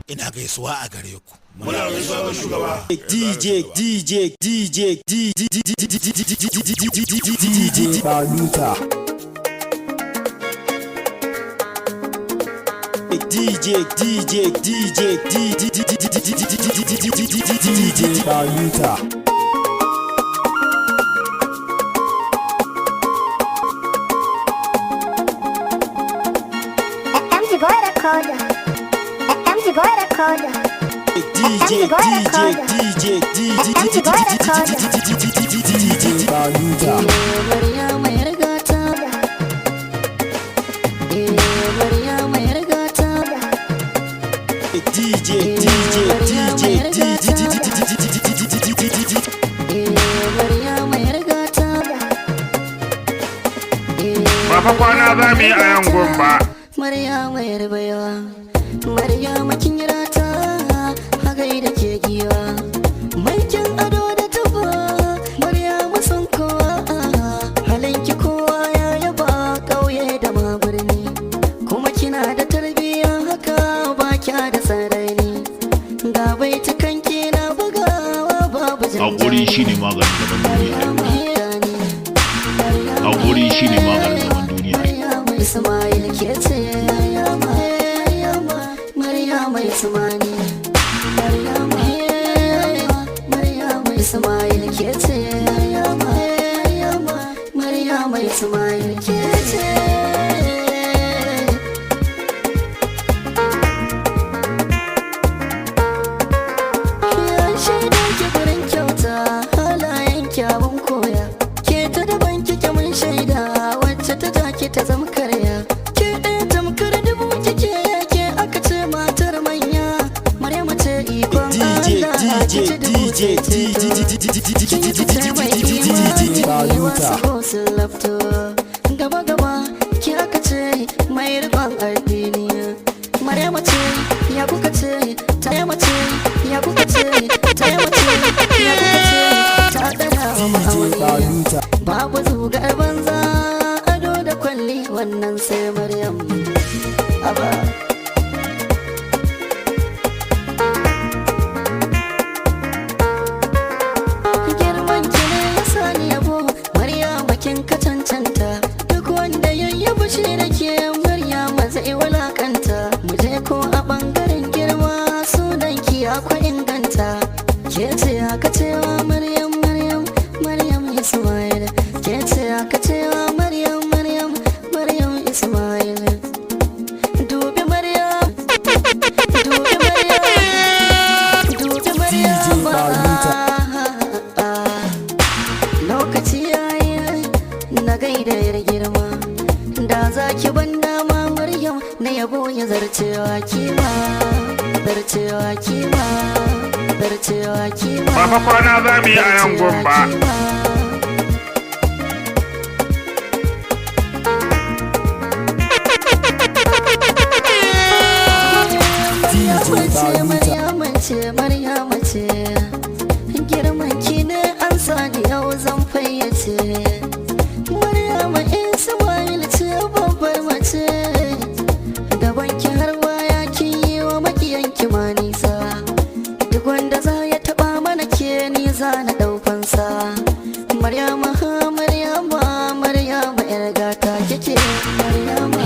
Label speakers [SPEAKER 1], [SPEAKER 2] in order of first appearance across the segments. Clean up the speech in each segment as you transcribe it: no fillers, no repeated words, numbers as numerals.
[SPEAKER 1] Ina gaisuwa a gare ku.
[SPEAKER 2] Muna gaisuwa ga shugaba.
[SPEAKER 3] DJ DJ DJ DJ DJ
[SPEAKER 4] Baluta.
[SPEAKER 3] DJ DJ DJ DJ
[SPEAKER 4] DJ Baluta.
[SPEAKER 5] MG Boy Recorder. MG Boy Recorder.
[SPEAKER 3] DJ DJ DJ
[SPEAKER 5] MG Boy Recorder.
[SPEAKER 4] DJ Baluta.
[SPEAKER 6] Maryama yar gata. Eh, Maryama yar gata.
[SPEAKER 3] DJ DJ DJ DJ
[SPEAKER 6] Eh, Maryama yar gata. Eh,
[SPEAKER 7] Ba fa kwana za mu yi a nan gun ba.
[SPEAKER 6] Maryama yar baiwa. Maryama kin yi rata, a gaida ke giwa. Mai kyan ado da tufa, Maryama son kowa. Halinki kowa ya yaba, ƙauye da ma birni. Kuma kina da tarbiyya haka ba kya da sarari. Ga baitukan ki na bugawa babu
[SPEAKER 8] Haƙuri shine maganin zaman duniya. Haƙuri shine maganin zaman duniya.
[SPEAKER 6] Ismail ke ce Maryama, Maryama Ismani, Maryama, Maryama Ismail ke ce Maryama, Maryama Ismail ke ce. Ya shaida ki gurin kyauta, halayen kyawun koya. Ke ta daban kike mun shaida, wacce ta ja ki ta zama karya. Ke ɗaya tamkar dubu kike, ke aka ce matar manya. Maryama ce ikon
[SPEAKER 3] DJ
[SPEAKER 6] Allah,
[SPEAKER 3] DJ
[SPEAKER 6] ki ci dubu
[SPEAKER 3] DJ
[SPEAKER 6] ce ceto. Kin yi fice mai imani,
[SPEAKER 4] Baluta.
[SPEAKER 6] wasu sun lafto. Gaba gaba ki aka ce mai riƙon addini. Maryama ce ya kuka ce, ta yama ce ya kuka ce, ta yama ce ya kuka ce, ta ɗaga wa
[SPEAKER 4] DJ
[SPEAKER 6] ma'auni.
[SPEAKER 4] Baluta.
[SPEAKER 6] Babu zugar banza, ado da kwalli wannan sai Maryam. Aba. Girman ki ne ya sani yabo, Maryama kin ka cancanta. Duk wanda ya yi fushi da ke, Maryama zai wulakanta. Mu je ko a bangaren girma, sunan ki akwai inganta. Ke ce aka cewa Maryam, Maryam, Maryam Ismail. Ke ce aka cewa Maryam, Maryam, Maryam Ismail. Dubi Maryam, dubi Maryam, dubi Maryam.
[SPEAKER 4] Baluta.
[SPEAKER 6] Lokaci yayi na gaida yar girma, da za ki ban dama Maryam na yabo ya zarcewa kima, zarcewa kima, zarcewa kima.
[SPEAKER 7] Ba fa kwana za mu yi a nan gun ba.
[SPEAKER 6] Kima.
[SPEAKER 4] DJ Baluta.
[SPEAKER 6] Maryama ce, Maryama ce, girman ki ne an sani yau zan fayyace. Maryama Ismail ce babbar mace, gaban ki har baya kin yi wa makiyan ki ma nisa. Duk wanda za ya taba mana ke ni za na dau fansa. Maryama ha Maryama, Maryama yar gata kike. Maryama,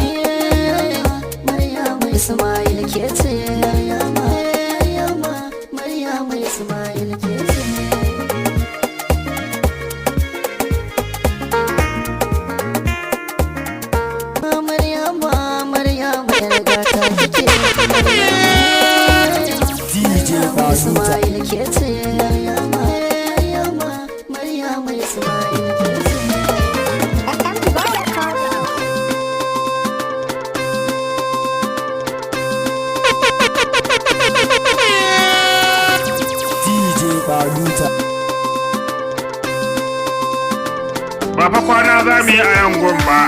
[SPEAKER 6] Maryama Ismail ke ce. Maryama, Maryama Ismail ke ce. Maryama, Maryama yar gata kike.
[SPEAKER 4] DJ Baluta.
[SPEAKER 6] Ismail ke ce. Maryama, Maryama Ismail ke ce.
[SPEAKER 5] MG Boy Recorder.
[SPEAKER 4] DJ Baluta.
[SPEAKER 7] Ba fa kwana za mu yi a nan gun ba.